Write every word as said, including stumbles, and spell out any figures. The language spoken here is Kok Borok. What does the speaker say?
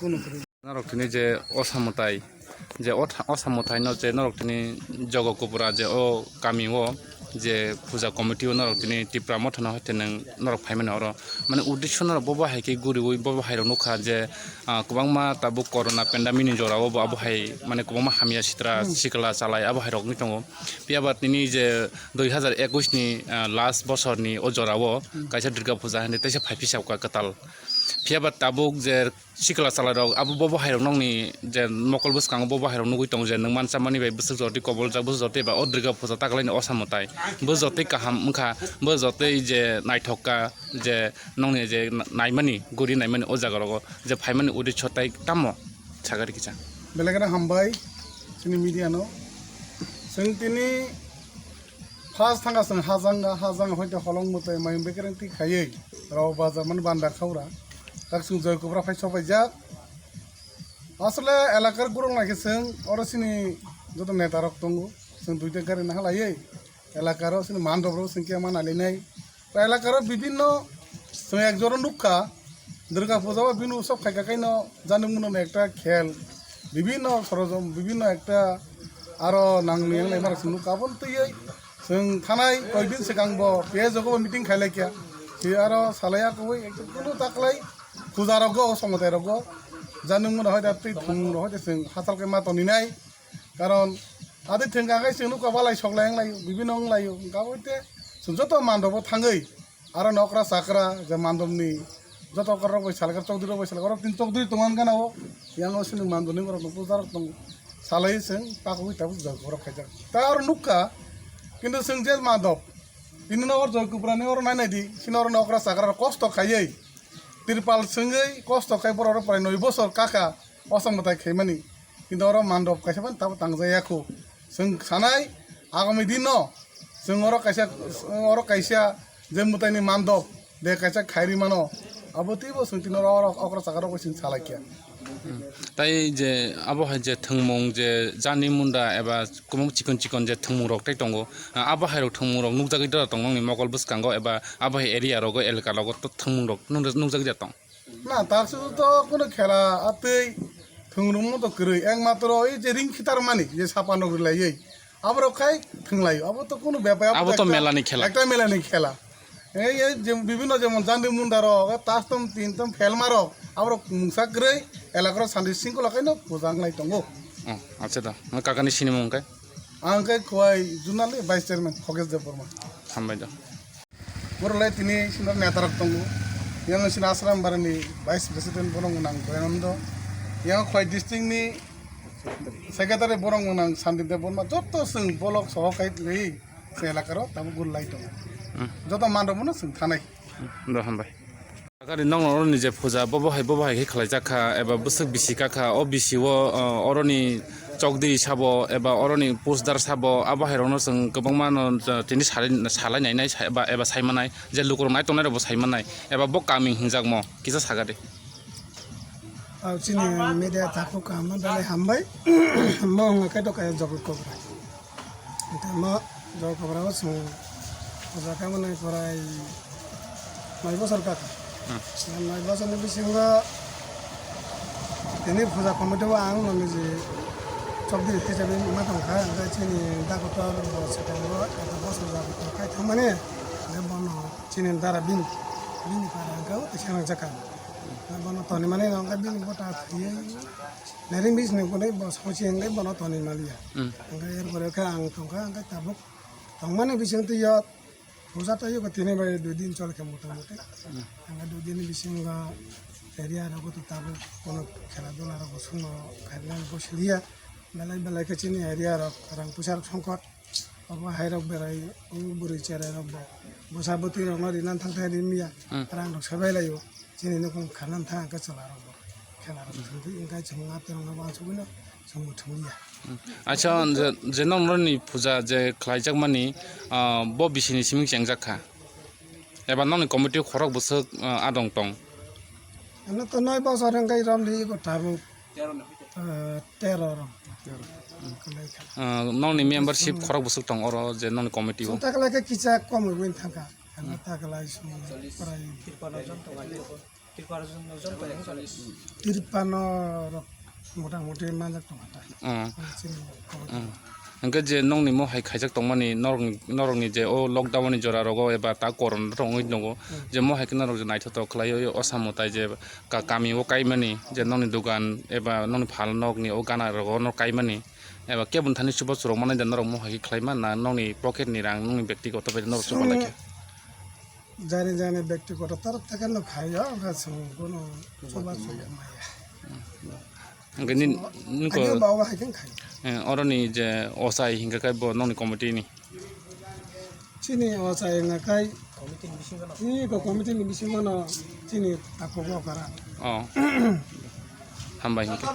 Norok tini je osamutai, je o tha-, osamutai no je norok tini jogo kupra je o kami o je puja committee o norok tini Tipra Motha no hoite nwng norok phaimani oro. Mane uddesho norok bobo hai khe guriui bobo hai rok nukha je, ah, kwbangma tabuk corona pandemic ni jora o bo abo hai mane kwbangma hamya sitra sikla chalai abo hai rok wngwi tongo. Phiya ba tini je dui hazar ekush ni, ah, last bosor ni o jora o kaisa Durga puja hinwi teisa phai phisa kwtal. Phiya ba tabuk je sikla chalai rok abo bobo hai rok nokni je mokol bwskango bobo hai rok nugui tongo je nwng mansa mani bai bwswk jotoi koboljak bwswk jotoi ba o Durga puja taklaini osamutai bwswk jotoi kaham wngkha bwswk jotoi je naithok kha je nokni je naimani guri naimani o jaga rogo je phaimani uddesho tai tamo sagari kisa. Belai kheno hambai chini media no. Chwng tini first thanga chwng hajanga, hajanga hoite holong mwtai mayung bekereng tik khaiwi rao baja mani banda khaura. Tak chwng Joy Kubra phai sopaijak. Asole elakar gurung naikhe chwng oro chini joto neta rok tongo. Chwng duita gari nahalaiwi elakaro chini mandop rok chwng khe mana linai. Elakaro bibinno chwng ek jora nukha, Durga puja o bini usab khaika kaino jani muno ekta khel, bibinno sorojom, bibinno ekta aro nangni yang lai mara chwng nukha. Aboni twiwi chwng thanai koidin swkang bo P S jogo bo meeting khailai kha, si aro salai akoi ekta kunu taklai puja rogo, somotai rogo, jani muno hoida twi thwng rohoi chwng hachal khe ma toninai. Karon adi thwngkha khe chwng nukha balai soklai wnglaio, bibinno wnglaio, wngkha boite chwng joto mandobo thangwi aro nokra chakra je mandobni joto okra rok bai salkar chokdri rok bai salkar oro tin chokdri tongan gana o yang o sini mandoni borok puja rok tong salai chwng takugwi tabuk jok borok khaijak ta oro nukha kintu chwng je mandob tini no oro Joy Kuprani oro nainai di sini oro nokra chakra rok kosto khaiwi tirpal swngwi kosto khai borok rok prai noi bosor kaka. Osa mwtai khaimani. Kintu oro mandop kaisa phano tabo tangjaya kho. Chwng sanai agami dinno chwng oro kaisa, oro kaisa je mwtaini mandop de kaisa khairi mano. Abo teibo chwng tini oro okra chakra rok bai chwng salai kha. Tai je abo hai je thwngmung je jani munda eba kwbang chikon chikon je thwngmung rok tai tongo. Abo hai rok thwngmung rok nukjagwi da tong nokni mokol bwskango eba abo hai area rogo elaka rogo to thwngmung rok nukjagwi da tong. Na, taksu to kuno khela atwi thwngrum to kwrwi, ekmatro ei je ring khitar mani je sapa nog rilaiwi aborok khai thwnglai, abo to kuno bepai, abo to melani khela. Ekta melani khela. Ei, ei je bibinno jemon jandi munda rok, tastom tintom phelma rok, aborok mungsa kwrwi elakaro sandi singkula kaino puja wnglai tongo. Oh, acha da. Kakani sinimung kai? Ang kai khwai junali vice chairman Khoges Debbarma. Hambai da. Borok lai tini sini neta rok tongo. Yang sini Asram Barani vice president borok nang Doyanando. Yang Khwai district ni secretary borok nang Santi Debbarma. Joto sing bolok soho kai lei se elakaro tamo gul lai tongo. Hmm. Joto mandok mono sing thanai. Hmm. Do hambai. Gari nong oro ni je puja bobo hai bobo hai khe khlai jak kha eba bwswk bisi ka kha o bisi o, uh, oro ni chokdiri sabo eba oroni pusdar sabo, abo hai rokno chwng kwbangma no, uh, tini salai, salai nai nai eba, eba sai manai, je lukurok nai tongnai rokbo sai manai, eba bo kaming hinjakmo kisa saga de. Ah, chini media takhuk kaham no belai hambai. Mo wngkha khe doka Jogoi Kobra. Hingke mo Jogoi Kobra o chwng puja khaimani prai noi bosor kaka. Hmm. Noi bosor ni bisingo tini puja committee o ang no niji chokdiri khe chabi ma tong kha, hingke chini dakotor bo swkango eko bosor jabi tong khai thangmani, hingke bono chini dara bini, bini para hingke o teisa nang jaka. Bono toni mani no hingke bini bota thwiwi nairing bisini hwnwi bo songsi hingke bono toni maliya. Hmm. Hingke er pore khe ang tong kha, hingke tabuk tongmani bising twi yo. Puja ta yugo tini bai dui din chol khe mota moti. Hmm. Ang dui din bisingo area rogo to tabuk kono khela dula rogo songno khairoknani bo siliya. Belai belai khe chini area rok rang puisa rok songkot. Obo hai rok berai o bwrwi cherai rok bo bwsa bwtwi rokno rinan thang thang rimya. Hmm. Rang rok sabai laio. Chini nokong khanan thang khe chwla rok bo khela rok thang thwi wngkha chwng atwi rokno wansugwino chwng bo thangya. Acha, je, je nokni puja je khlaijakmani, ah, bo bisini simi chengjak kha? Eba nokni committee khorok bwswk, ah, adong tong? Ano to noi bosor wngkha romli ego tabuk, ah, tero rom. Khlai kha. Ah, nokni membership khorok bwswk tong oro je nokni committee o? Chwng ta khlai kha kisa kom wngwi thangkha. Ano ta khlai song prai. Tirpano rok motamuti manjak tongkha ta. Hmm. Chini committee. Hmm. Hwnkhe je nongni mohai khaijak tongmani norokni, norokni je o lockdown ni jora rogo eba ta koron rok wngwi tongo, je mohai khe norok je naithotok khlai o, o samo tai je ka-, kami o kaimani je nongni dogan eba nongni phal nokni o gana rogo norok kaimani eba kebun thani chubachu rok manai da norok mohai khe khlai man na nongni pocket ni rang nongni bektigoto bai norok chuba lai khe? Jani jani bektigoto torop theke no khai o, hwnkhe chwng bono chubachu maya. Hwnkhe ni, nini ko, ani bawa hai khe khai. Eh, oroni je ochai hingka khe bo nongni committee ni? Chini ochai hingka khe, ni ko committee ni bisingo no chini takhuk o kara. Oh. Hambai hingke.